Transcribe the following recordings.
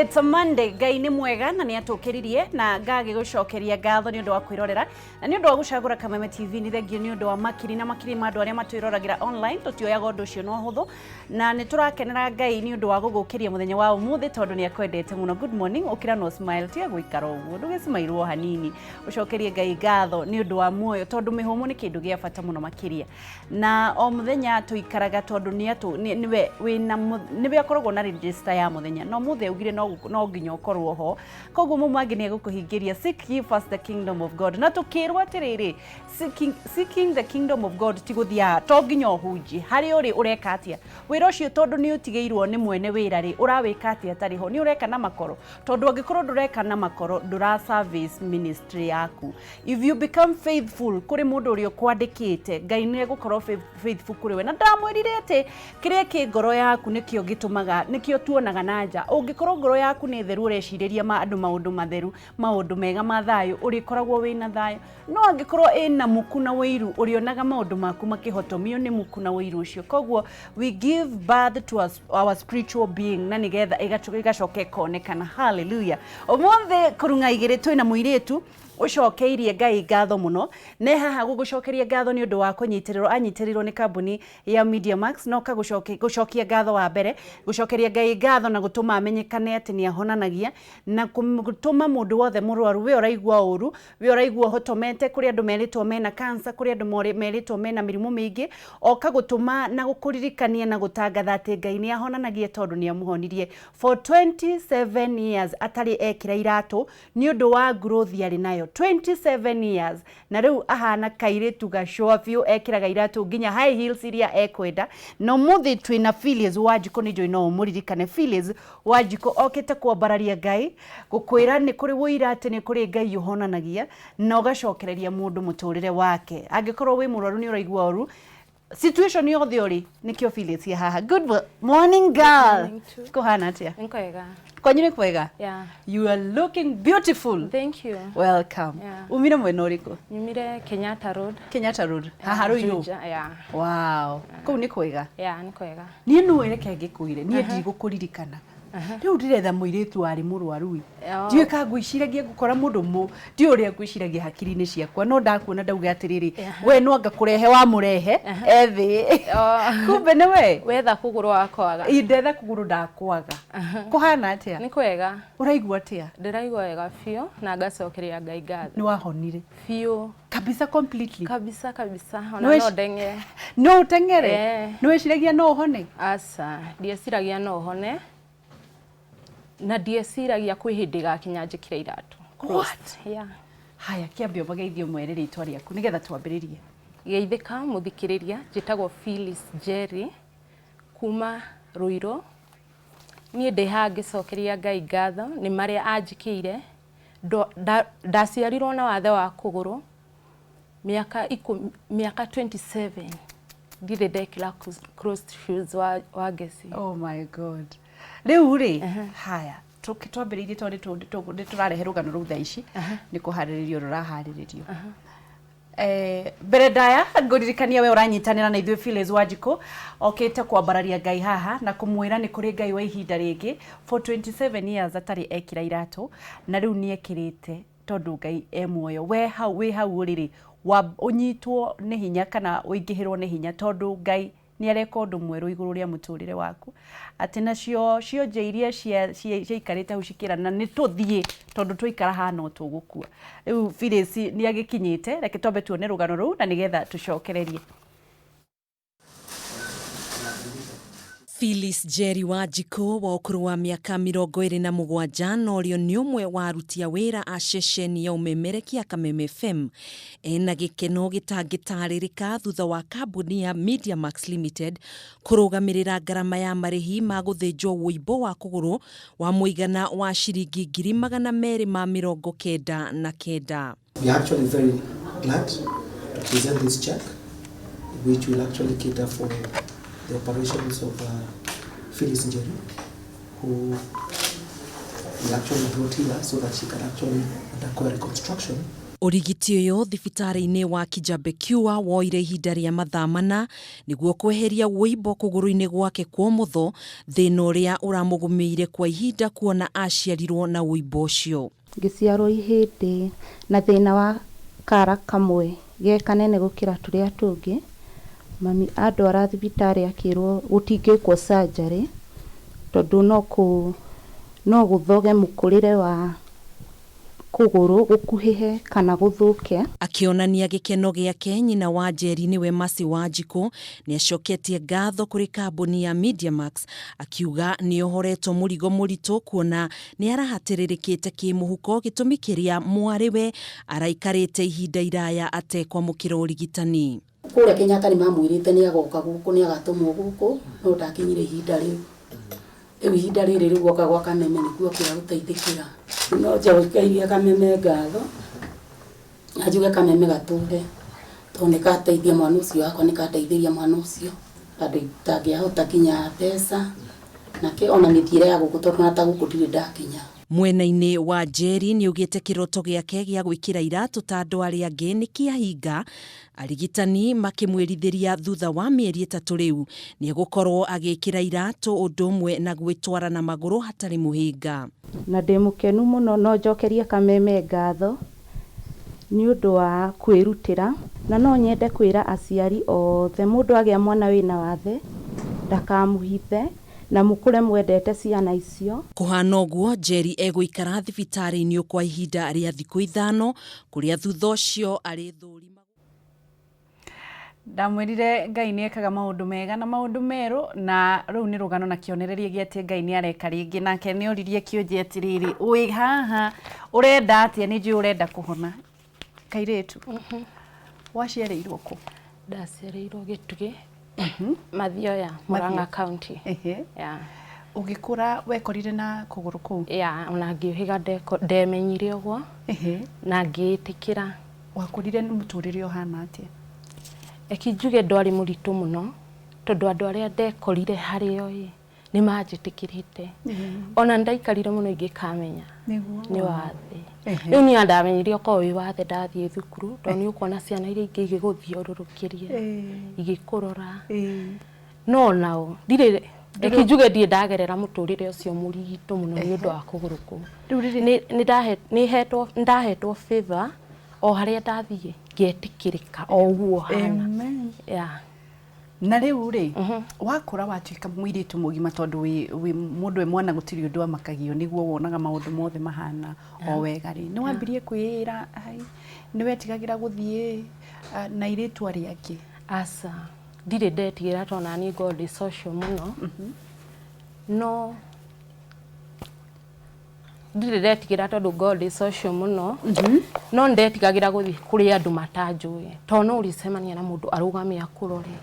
It's a Monday. Ngai nĩ mwega na nĩ atũkĩririe na ngagĩgũcokeria ngatho nĩ ũndũ wa kwĩrorera na nĩ ũndũ wa gũcagũra Kameme TV. Nĩ thengio nĩ ũndũ wa makiri na makiri ma andũ arĩa matwĩroragĩra online. Tũtioyaga ũndũ ũcio na ũhũthũ na nĩ tũrakenera Ngai nĩ ũndũ wa gũgũkĩria mũthenya wa ũmũthĩ tondũ nĩ akwendete mũno. Good morning, ũkĩra no smile, tiga gũikara ũguo, ndũgĩcimairwo hanini, ũcokerie Ngai ngatho nĩ ũndũ wa muoyo tondũ mĩhũmũ nĩ kĩndũ gĩa bata mũno makĩria. Na o mũthenya tũikaraga tondũ nĩ atũ nĩwe wĩna nĩwe akoragwo na register ya mũthenya no mũthĩ augire no no nginya ũkorwo ho, koguo mau mangĩ nĩ egũkũhingĩria. Seek ye first the kingdom of God, na tũkĩrwo atĩrĩrĩ, seeking the kingdom of God ti gũthiaga to nginya ũhunjie. Harĩa ũrĩ ũreka atĩa wĩra ũcio? Tondũ nĩ ũtigĩirwo nĩ mwene wĩra rĩ, ũrawĩka atĩa atarĩ ho? Nĩ ũreka na makoro? Tondũ angĩkorwo ndũreka na makoro, ndũra service ministry yaku. If you become faithful kũrĩ mũndũ ũrĩa ũkwandĩkĩte, Ngai nĩ egũkorwo faithful kũrĩ we. Na ndamwĩrire atĩ kĩrĩa kĩ ngoro yaku nĩkĩo gĩtũmaga, nĩkĩo tuonaga na nja. Ũngĩkorwo ngoro yaku nĩ theru, ũrecirĩria ma andũ maũndũ matheru, maũndũ mega ma thayũ, ũrĩkoragwo wĩna thayũ. No angĩkorwo ĩna muku na ũiru, ũrĩonaga maũndũ maku makĩhotomio nĩ muku na ũiru ũcio. Koguo we give birth to our spiritual being na nĩgetha ĩgacoka ĩkonekana. Hallelujah! Ũmũthĩ kũrung'a igĩrĩ twĩna mũirĩtu ũcokeirie Ngai ngatho mũno. Ne haha gũgũcokeria ngatho nĩ ũndũ wa kũnyitĩrĩrwo anyitĩrĩirwo nĩ kambuni ya Media Max, no ka gũcokia ngatho wa mbere, gũcokeria Ngai ngatho na gũtũma amenyekane atĩ nĩ ahonanagia na gũtũma mũndũ wothe mũrwaru, we ũraigua ũru, we ũraigua ũhotomete. Kũrĩ andũ merĩtwo mena cancer, kũrĩ andũ merĩtwo mena mĩrimũ mĩingĩ, oka gũtũma na gũkũririkania na gũtangatha atĩ Ngai nĩ ahonanagia tondũ nĩ amũhonirie for 27 years atarĩ ekĩra iratũ nĩ ũndũ wa growth arĩ nayo 27 years, na rĩu ahana kairĩtu gacũa biũ, ekĩraga iratũ nginya high heels iria ekwenda. Na ũmũthĩ twĩna Phyllis Wanjikũ. Nĩ njũĩ no ũmũririkane. Phyllis Wanjikũ okĩte kwambararia Ngai, gũkwĩra nĩ kũrĩ ũira atĩ nĩ kũrĩ Ngai ũhonanagia na ũgacokereria mũndũ mũtũrĩre wake. Angĩkorwo wĩ mũrwaru, nĩ ũraigua ũru, situation yothe ũrĩ, nĩkĩo Phyllis ya haha. Good morning, girl. Morning too. Kũhana atĩa? Nĩ kwega. Kwanyu nĩ kwega? Yeah. You are looking beautiful. Thank you. Welcome. Yeah. Umire mwena ũrĩkũ? Nyumire Kenyatta Road. Kenyatta Road haha Ruiru? Juja, yeah. Wow, kũu nĩ kwega? Yeah, nĩ kwega. Niĩ no reke ngĩkwĩre, niĩ ndigũkũririkana. Rĩu ndĩretha mũirĩtu warĩ mũrwaru ĩ. Ndiũĩ ka ngwĩciragia ngũkora mũndũ mũ ndiũĩ ũrĩa ngwĩciragia hakiri-inĩ ciakwa, no ndakuona ndauga atĩrĩrĩ, we no anga kũrehe wamũrehe ethĩ, kumbe nĩ we. Wetha kũgũrũ wakwaga. Ĩ, ndetha kũgũrũ ndakwaga. Kũhana atĩa? Nĩ kwega. Ũraigua atĩa? Ndĩraigua wega biũ na ngacokeria Ngai ngatho. Nĩ wahonire? Biũ. Kabisa, completely? Kabisa kabisa. Ona no ndeng'ere. No ũteng'ere? Eh. Nĩ wĩciragia no ũhone? Aca, ndieciragia no hone. Na ndieciragia kwĩ hĩndĩ ĩgakinya njĩkĩre iratũ. What? Yeah. Haya, kĩambe ũmageithie, ũmwĩre rĩtwa rĩaku nĩgetha twambĩrĩrie. Geithĩka mũthikĩrĩria, njĩtagwo Phyllis Njeri kuma Ruiru. Niĩ ndĩ haha ngĩcokeria Ngai ngatho nĩ marĩa anjĩkĩire. Ndaciarirwo na wathe wa kũgũrũ mĩaka ikũmi, mĩaka 27 ndirĩ ndekĩra closed shoes wa ngeci. Oh my God! Rĩu rĩ, haya, twambĩrĩirie tondũ nĩ tũrarehe rũgano rũu thaa ici nĩ kũharĩrĩrio rũraharĩrĩrio. Mbere ndaya ngũririkania we ũranyitanĩra na ithuĩ, Phyllis Wanjikũ okĩte kwambararia Ngai haha na kũmwĩra nĩ kũrĩ Ngai wa ihinda rĩngĩ. For 27 years atarĩ ekĩra iratũ na rĩu nĩ ekĩrĩte tondũ Ngai e muoyo. We hau wĩ hau ũrĩ rĩ, ũnyitwo nĩ hinya kana ũingĩhĩrwo nĩ hinya tondũ Ngai nĩ areka ũndũ mwerũ igũrũ rĩa mũtũrĩre waku, atĩ nacio cionje iria ciaikarĩte hau cikĩrana nĩ tũthiĩ tondũ twaikara haha no tũgũkua. Rĩu Phyllis nĩ agĩkinyĩte, reke twambe tuone rũgano rũu na nĩgetha tũcokererie. Phyllis Njeri Wanjikũ wa ũkũrũ wa mĩaka 27 na ũrĩa nĩ ũmwe wa aruti a wĩra a ceceni ya ũmemerekia Kameme FM ena gĩkeno gĩtangĩtarĩrĩka thutha wa kambuni ya Media Max Limited kũrũgamĩrĩra ngarama ya marĩhi ma gũthĩnjwo wũimbo wa kũgũrũ wa mũigana wa ciringi 299,000. We are actually very glad to present this check, which will actually cater for the operations of Phyllis Njeri, who we actually brought here so that she can actually undergo reconstruction. Ũrigiti ũyũ thibitarĩ-inĩ wa Kijabe Cure woire ihinda rĩa mathaa 4 nĩguo kweheria wũimbo kũgũrũ-inĩ gwake kwa ũmotho, thĩna ũrĩa ũramũgũmĩire kwa ihinda kuona aciarirwo na wũimbo ũcio. Ngĩciarwo ihĩndĩ na thĩna wa kara kamwe ge kanene gũkĩra tũrĩa tũngĩ. Mami andwara thibitarĩ akĩrwo gũtingĩkwo surgery tondũ no gũthoge mũkũrĩre wa kũgũrũ gũkuhĩhe kana gũthũke. Akĩonania gĩkeno gĩake, nyina wa Njeri nĩwe Mercy Wanjikũ nĩacoketie ngatho kũrĩ kambuni ya Mediamax akiuga nĩohoretwo mũrigo mũritũ kuona nĩarahatĩrĩrĩkĩte kĩmũhuko gĩtũmi kĩrĩa mwarĩwe araikarĩte ihinda iraya atekwamũkĩra ũrigitani. Kũrĩa Kenyatta nĩ mamwĩrĩte nĩ agoka gũkũ, nĩ agatũmwo gũkũ, no ndakinyire ihinda rĩu. Rĩu ihinda rĩrĩ rĩu oka gwa Kameme nĩkuo okĩra gũteithĩkĩra. No njokeirie Kameme ngatho na njuge Kameme gatũre tondũ nĩ kateithia mwana ũcio wakwa, nĩ kandeithĩria mwana ũcio handũ itangĩahota nginya mbeca nake ona mĩthiĩre ya gũkũ tondũ ona ta gũkũ ndirĩ ndakinya. Mwena-inĩ wa Njeri nĩaugĩte kĩroto gĩake gĩa gwĩkĩra iratũ ta andũ arĩa angĩ nĩ kĩahinga, arigitani makĩmwĩrithĩria thutha wa mĩeri 3 rĩu nĩegũkorwo agĩkĩra iratũ ũndũ ũmwe na gwĩtwara na magũrũ hatarĩ mũhĩnga. Na ndĩ mũkenu mũno no njokerie Kameme ngatho nĩ ũndũ wa kwĩrutĩra, na no nyende kwĩra aciari othe mũndũ agĩa mwana wĩna wathe ndakamũhithe na mũkũre mwendete ciana icio. Kũhana ũguo Njeri egũikara thibitarĩ-inĩ kwa ihinda rĩa thikũ 5 kũrĩa thutha ũcio arĩthũrimagwo. Ndamwĩrire Ngai nĩ ekaga maũndũ mega na maũndũ merũ, na rũu nĩ rũgano na kĩonereria gĩa atĩ Ngai nĩ areka rĩngĩ. Nake nĩ oririe kĩũria atĩrĩrĩ, wĩ haha ũrenda atĩa? Nĩ njũĩ ũrenda kũhona. Kairĩtu, waciarĩirwo kũ? Ndaciarĩirwo Gĩtugĩ, Mathioya, Murang'a County. Ũgĩkũra wekorire na kũgũrũ kũu? Ya, ona ngĩũhĩga ndemenyire ũguo na ngĩĩtĩkĩra. Wakũrire nĩ mũtũrĩre ũhana atĩa? Eki njuge ndwarĩ mũritũ mũno tondũ andũ arĩa ndekorire harĩo ĩ nĩ manjĩtĩkĩrĩte. Ona ndaikarire mũno ingĩkamenya nĩ wathe. Rĩu niĩ ndamenyire okorwo wĩ wathe ndathiĩ thukuru tondũ nĩ ũkuona ciana iria ingĩ igĩgũthiũrũrũkĩria igĩkũrora. No nao ndirĩ eki njuge ndirĩ ndagerera mũtũrĩre ũcio mũritũ mũno nĩ ũndũ wa kũgũrũ kũu. Nĩ ndahetwo favor o harĩa ndathiĩ ngetĩkĩrĩka o ũguo hana. Na rĩu rĩ, wakũra watuĩka mũirĩtu mũgima tondũ wĩ mũndũ wĩ mwana gũtirĩ ũndũ amakagio nĩguo wonaga maũndũ mothe mahana o wega rĩ, nĩ wambirie kwĩĩra nĩ wetigagĩra gũthiĩ na airĩtu arĩa angĩ? Aca, ndirĩ ndetigĩra tondũ nani ngoragwo ndĩ social mũno. No ndirĩ ndetigĩra tondũ ngoragwo ndĩ social mũno. No ndetigagĩra gũthiĩ kũrĩ andũ matanjũĩ tondũ no ũrĩcemania na mũndũ arũgame akũrore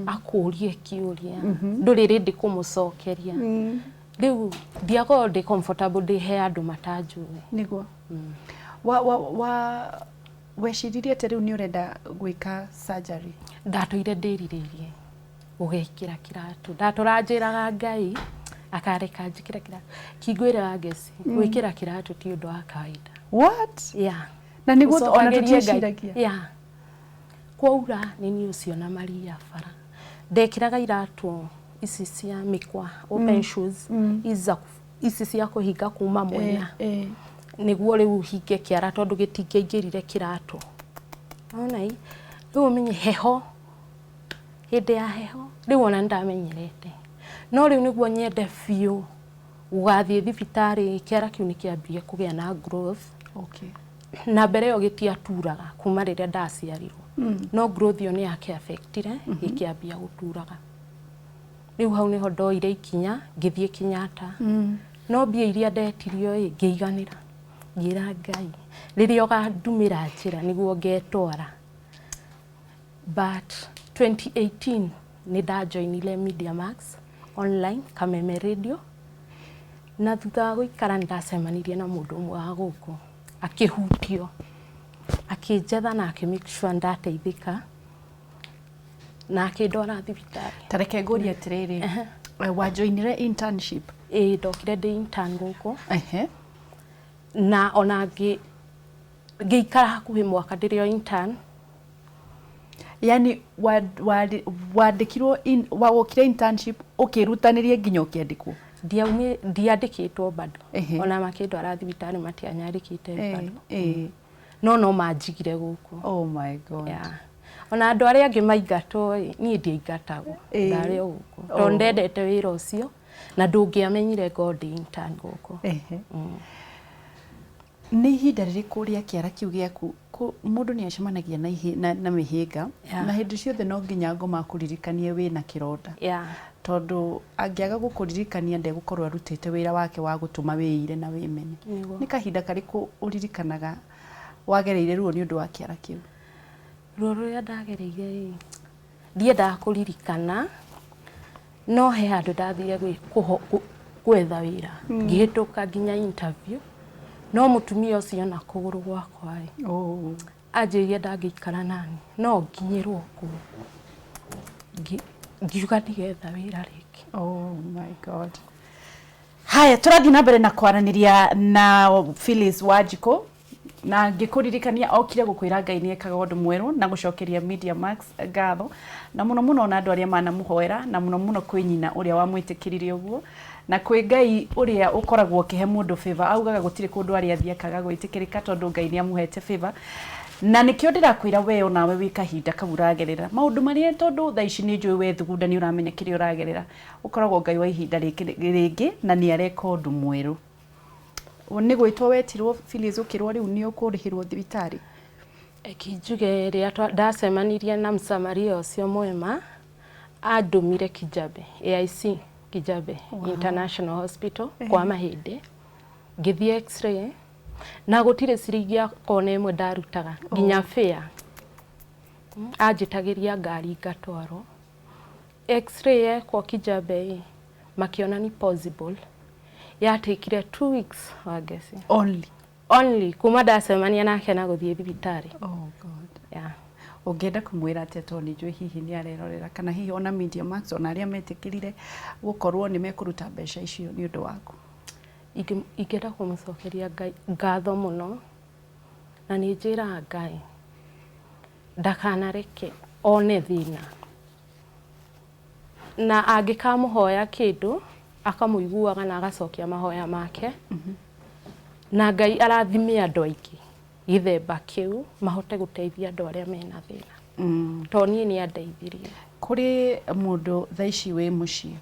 akũrie kĩũria ndũrĩ ready kũmũcokeria. Rĩu ndiakorwo ndĩ comfortable ndĩ he andũ matanjũĩ. Nĩguo. Weciririe atĩ rĩu nĩ ũrenda gwĩka surgery? Ndatũire ndĩrirĩirie gũgekĩra kĩratũ. Ndatũra njĩraga Ngai akareka njĩkĩre kĩratũ. Kingwĩra ngeci, gwĩkĩra kĩratũ ti ũndũ wa kawaida. What? Yeah. Na nĩguo ona tũtieciragia. Yeah. Kwaura nĩ niĩ ũcio na Maria bara. Ndekĩraga iratũ ici cia mĩkwa, open shoes, ici cia kũhinga kuma mwena. Nĩguo rĩu hinge kĩara tondũ gĩtingĩaingĩrire kĩratũ. Wona ĩ? Rĩu ũmenye heho, hĩndĩ ya heho, rĩu ona nĩndamenyerete. No rĩu nĩguo nyende biũ gũgathiĩ thibitarĩ, kĩara kĩu nĩkĩambirie kũgĩa na growth. Na mbere ĩyo gĩtiaturaga kuma rĩrĩa ndaciarirwo. No growth ĩyo nĩ yakĩ-affectire, gĩkĩambia gũturaga. Rĩu hau nĩho ndoire ikinya, ngĩthiĩ Kenyatta. No mbia iria ndetirio ĩ, ngĩiganĩra. Ngĩra Ngai, rĩrĩa ũgandumĩra njĩra nĩguo ngetwara. But 2018 nĩ ndajoinire Mediamax online, Kameme Radio. Na thutha wa gũikara nĩ ndacemanirie na mũndũ ũmwe wa gũkũ, akĩhutio, akĩnjetha na akĩ make sure ndateithĩka na akĩndwara thibitarĩ. Ta reke ngũrie atĩrĩrĩ, wajoinire internship? Ĩĩ, ndokire ndĩ intern gũkũ. Na ona ngĩ Ngĩikara hakuhĩ mwaka ndĩrĩ o intern. Yani wandĩkirwo wokire internship, ũkĩrutanĩria nginya ũkĩandĩkwo? Ndiandĩkĩtwo bado. Ona makĩndwara thibitarĩ matianyandĩkĩte bado. No manjigire gũkũ. Oh my God. Yeah. Ona andũ arĩa angĩ maingatwo ĩ, niĩ ndiaingatagwo. Ndarĩ o gũkũ tondũ ndendete wĩra ũcio na ndũngĩamenyire ngorwo ndĩ intern gũkũ. Nĩ ihinda rĩrĩkũ rĩa kĩara kĩu gĩaku mũndũ nĩ acemanagia na mĩhĩnga na hĩndĩ ciothe no nginya ngoma akũririkanie wĩna kĩronda, tondũ angĩaga gũkũririkania ndegũkorwo arutĩte wĩra wake wa gũtũma wĩire na wĩmene. Nĩ kahinda karĩkũ ũririkanaga wagereire ruo nĩ ũndũ wa kĩara kĩu? Ruo rũrĩa ndagereire ĩ, ndiendaga kũririkana, no he handũ ndathire gwetha wĩra, ngĩhĩtũka nginya interview, no mũtumia ũcio na kũgũrũ gwakwa ĩ, anjĩrire ndangĩikara nani, no nginyĩrwo kũu. Ngiuga ndigetha wĩra rĩngĩ. Oh my God. Haya, tũrathiĩ na mbere na kwaranĩria na Phyllis Wanjikũ, na ngĩkũririkania okire gũkwĩra Ngai nĩ ekaga ũndũ mwerũ na gũcokeria Media Max ngatho, na mũno mũno na andũ arĩa manamũhoera, na mũno mũno kwĩ nyina ũrĩa wamwĩtĩkĩririe ũguo, na kwĩ Ngai ũrĩa ũkoragwo ũkĩhe mũndũ favor. Augaga gũtirĩ kũndũ arĩa athiĩ akaga gwĩtĩkĩrĩka tondũ Ngai nĩ amũhete favor. Na nĩkĩo ndĩrakwĩra we onawe wĩ kahinda kau ũragerera maũndũ marĩa, tondũ thaa ici nĩ njũĩ we thugunda nĩ ũramenya kĩrĩa ũragerera, ũkoragwo Ngai wa ihinda rĩngĩ na nĩ areka ũndũ mwerũ. Nĩ gwĩtwo wetirwo Phyllis, ũkĩrwo rĩu nĩ ũkũrĩhĩrwo thibitarĩ? Eki njuge rĩrĩa ndacemanirie na Msamaria ũcio mwema, andũmire Kijabe, AIC Kijabe International Hospital kwa mahĩndĩ, ngĩthiĩ x-ray na gũtirĩ ciringi yakwa ona ĩmwe ndarutaga nginya fare. Anjĩtagĩria ngari ngatwarwo. X-ray yekwo Kijabe ĩ, makĩona ni possible. Yatekire 2 weeks, Wangeci. Only? Only, kuma ndacemania nake na gũthiĩ thibitarĩ. Oh God. Yeah. Ũngĩenda kũmwĩra atĩa, tondũ nĩ njũĩ hihi nĩ arerorera, kana hihi ona Media Max, ona arĩa metĩkĩrire gũkorwo nĩ mekũruta mbeca icio nĩ ũndũ waku? Ingĩenda kũmũcokeria Ngai ngatho mũno, na nĩ njĩraga Ngai ndakanareke one thĩna, na angĩkamũhoya kĩndũ akamũiguaga na agacokia mahoya make, na Ngai arathime andũ aingĩ gĩthemba kĩu mahote gũteithia andũ arĩa mena thĩna, tondũ niĩ nĩ andeithirie. Kũrĩ mũndũ thaa ici wĩ mũciĩ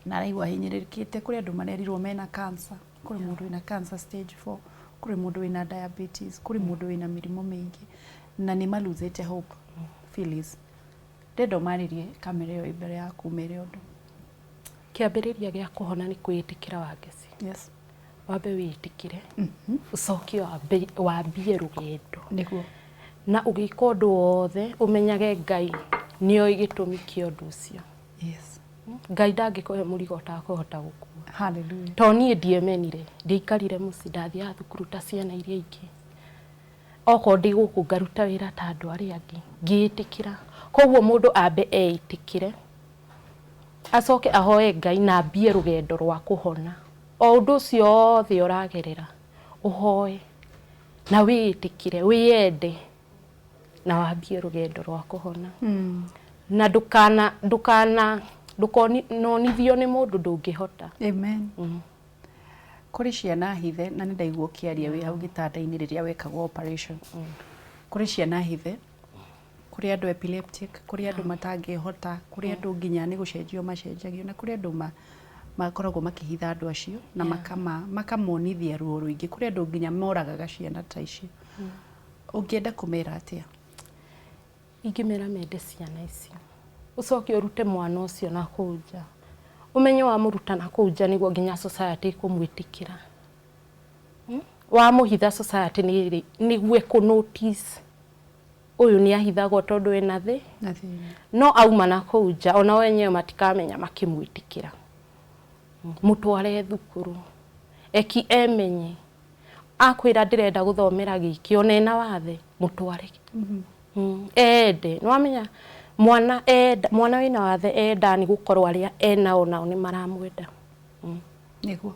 na araigua ahinyĩrĩrĩkĩte, kũrĩ andũ marerirwo mena cancer, kũrĩ mũndũ wĩna cancer stage 4, kũrĩ mũndũ wĩna diabetes, kũrĩ mũndũ wĩna mĩrimũ mĩingĩ na nĩ maluzĩte hope. Phyllis, ndĩrenda ũmarĩrie kamera ĩyo ĩ mbere yaku, ũmere ũndũ. Kĩambĩrĩria gĩa kũhona nĩ kwĩĩtĩkĩra, Wangeci. Wambe wĩĩtĩkĩre, ũcoke wambie rũgendo. Na ũgĩka ũndũ wothe ũmenyage Ngai nĩoĩ gĩtũmi kĩa ũndũ ũcio. Ngai ndangĩkũhe mũrigo ũtakũhota gũkua. Hallelujah. Tondũ niĩ ndiemenire, ndiaikarire mũciĩ, ndathiaga thukuru ta ciana iria ingĩ. Okorwo ndĩ gũkũ ngaruta wĩra ta andũ arĩa angĩ, ngĩĩtĩkĩra. Koguo mũndũ ambe eĩtĩkĩre, acoke ahoe Ngai na ambie rũgendo rwa kũhona. O ũndũ ũcio wothe ũragerera, ũhoe na wĩĩtĩkĩre, wĩyende na wambie rũgendo rwa kũhona. Na ndũkana ndũkana ndũkononithio nĩ mũndũ ndũngĩhota. Amen. Kũrĩ ciana hithe, na nĩ ndaigua ũkĩaria wĩ hau gĩtanda-inĩ rĩrĩa wekagwo operation. Kũrĩ ciana hithe, kũrĩ andũ epileptic, kũrĩ andũ matangĩhota, kũrĩ andũ nginya nĩ gũcenjio macenjagio, na kũrĩ andũ makoragwo makĩhitha andũ acio na makamonithia ruo rũingĩ. Kũrĩ andũ nginya moragaga ciana ta icio. Ũngĩenda kũmera atĩa? Ingĩmera mende ciana icio, ũcoke ũrute mwana ũcio na kũu nja, ũmenye wamũruta na kũu nja nĩguo nginya society ĩkũmwĩtĩkĩra. Wamũhitha society nĩguo ĩkũ notice ũyũ nĩ ahithagwo tondũ ena thĩ Na thĩna. No auma na kũu nja ona o enyewe matikamenya makĩmwĩtĩkĩra. Mũtware thukuru eki emenye, akwĩra ndĩrenda gũthomera gĩkĩ, ona ena wathe, mũtware. Ende nĩwamenya mwana enda, mwana wĩna wathe enda nĩ gũkorwo arĩa enao nao nĩ maramwenda. Nĩguo.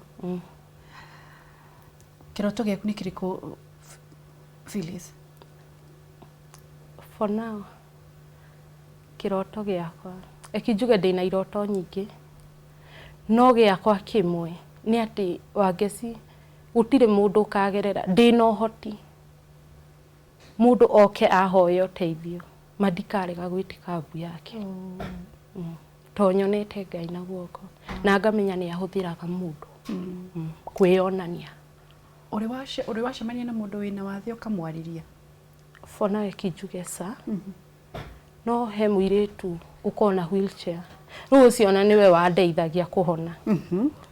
Kĩroto gĩaku nĩ kĩrĩkũ? Phyllis? For now kĩroto gĩakwa, reke njuge ndĩna iroto nyingĩ, no gĩakwa kĩmwe nĩ atĩ Wangeci gũtirĩ mũndũ ũkagerera ndĩna ũhoti mũndũ oke ahoe ũteithio mandikarega gwĩtĩka mbu yake. To nyonete Ngai na guoko na ngamenya nĩ ahũthĩraga mũndũ kwĩyonania. Ũrĩ wacemania na mũndũ wĩna wathe ũkamwarĩria? For now reke njuge ca, no he mũirĩtu ũkoragwo na wheelchair, rĩu ũcio ona nĩwe wandeithagia kũhona,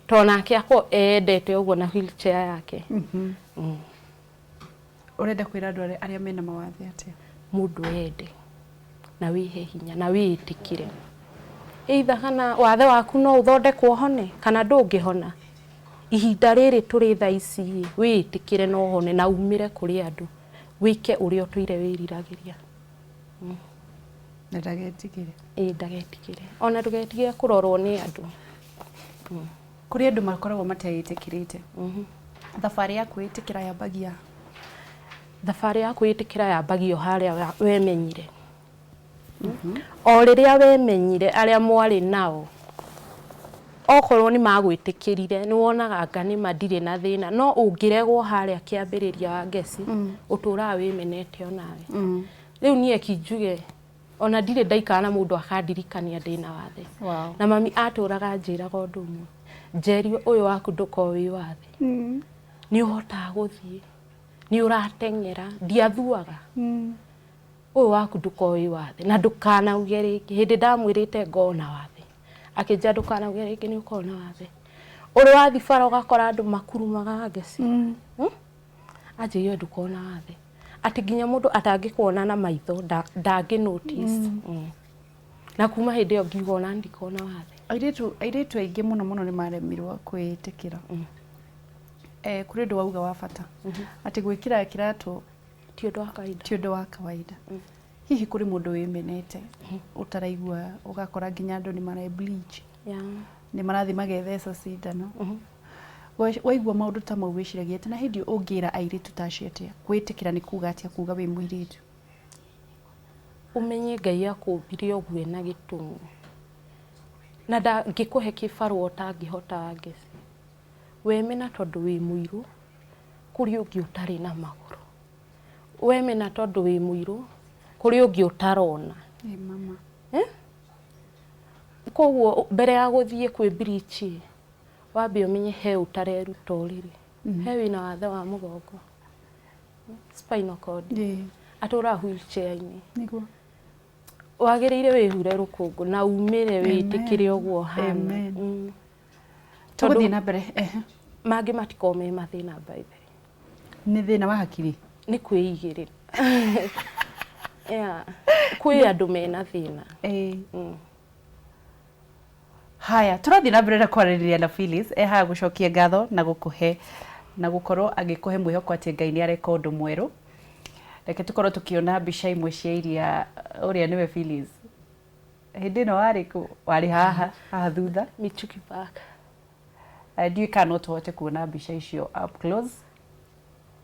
to nake akorwo endete ũguo na wheelchair yake. Ũrenda kwĩra andũ arĩa mena mawathe atĩa? Mũndũ ende na wĩhe hinya na wĩĩtĩkĩre, either kana wathe waku no ũthondekwo ũhone kana ndũngĩhona. Ihinda rĩrĩ tũrĩ thaa ici wĩĩtĩkĩre na ũhone na umĩre kũrĩ andũ wĩke ũrĩa ũtũire wĩriragĩria. Na ndagetigĩre. Ĩĩ, ndagetigĩre, ona ndũgetigĩre kũrorwo nĩ andũ. Kũrĩ andũ makoragwo mateĩtĩkĩrĩte. Thabarĩ ya kwĩĩtĩkĩra yambagia? Thabarĩ ya kwĩĩtĩkĩra yambagia o harĩa wemenyire. O rĩrĩa wemenyire, arĩa mwarĩ nao okorwo nĩ magwĩtĩkĩrire, nĩ wonaga anga nĩma ndirĩ na thĩna. No ũngĩregwo harĩa kĩambĩrĩria wa ngeci, ũtũraga wĩmenete onawe. Rĩu niĩ kinjuge ona ndirĩ ndaikara na mũndũ akandirikania ndĩna wathe. Na mami atũraga anjĩraga ũndũ ũmwe, Njeri, ũyũ waku ndũkorwo wĩ wathe, nĩ ũhotaga gũthiĩ, nĩ ũrateng'era, ndiathuaga. Ũyũ waku ndũkorwo wĩ wathe na ndũkanauge rĩngĩ. Hĩndĩ ndamwĩrĩte ngorwo na wathe, akĩnjĩra ndũkanauge rĩngĩ nĩ ũkorwo na wathe. Ũrĩ wathiĩ bara ũgakora andũ makurumaga ngeci, anjĩrire ndũkorwo na wathe, atĩ nginya mũndũ atangĩkuona na maitho ndangĩ notice. Na kuma hĩndĩ ĩyo ngiuga ona ndikorwo na wathe. Airĩtu aingĩ mũno mũno nĩ maremirwo kwĩĩtĩkĩra. Kũrĩ ũndũ wauga wa bata, atĩ gwĩkĩra kĩratũ ti ũndũ wa kawaida. Ti ũndũ wa kawaida. Hihi kũrĩ mũndũ wĩmenete ũtaraigua, ũgakora nginya andũ nĩ mare bleach, nĩ marathiĩ magetheca cindano. Waigua maũndũ ta mau wĩciragia atĩa? Na hĩndĩ ĩyo ũngĩra airĩtu ta acio atĩa? Kwĩĩtĩkĩra nĩ kuga atĩa kuga wĩ mũirĩtu? Ũmenye Ngai akũmbire ũguo ena gĩtũmi, na ndangĩkũhe kĩbarũa ũtangĩhota ngeci. Wemena tondũ wĩ mũirũ, kũrĩ ũngĩ ũtarĩ na magũrũ. Wemena tondũ wĩ mũirũ, kũrĩ ũngĩ ũtarona. Ĩ mama. Koguo mbere ya gũthiĩ kwĩ bleach, wambe ũmenye he ũtareruta ũrĩrĩ, he wĩna wathe wa mũgongo, spinal cord, atũraga wheelchair-inĩ. Nĩguo. Wagĩrĩire wĩhure rũkũngũ na umĩre wĩtĩkĩre ũguo ũhana. Amen. Tũgũthiĩ na mbere. Mangĩ matikoragwo me mathĩna by the way. Nĩ thĩna wa hakiri? Nĩ kwĩigĩrĩra. Yeah. Kwĩ andũ mena thĩna. Haya, tũrathiĩ na mbere na kwaranĩria na Phyllis. E haha gũcokia ngatho na gũkũhe na gũkorwo agĩkũhe mwĩhoko atĩ Ngai nĩ areka ũndũ mwerũ. Reke tũkorwo tũkĩona mbica imwe cia iria ũrĩa nĩwe Phyllis. Hĩndĩ ĩno warĩ kũ? Warĩ haha, haha thutha. Michuki Park. Ndiũĩ kana no tũhote kuona mbica icio up close.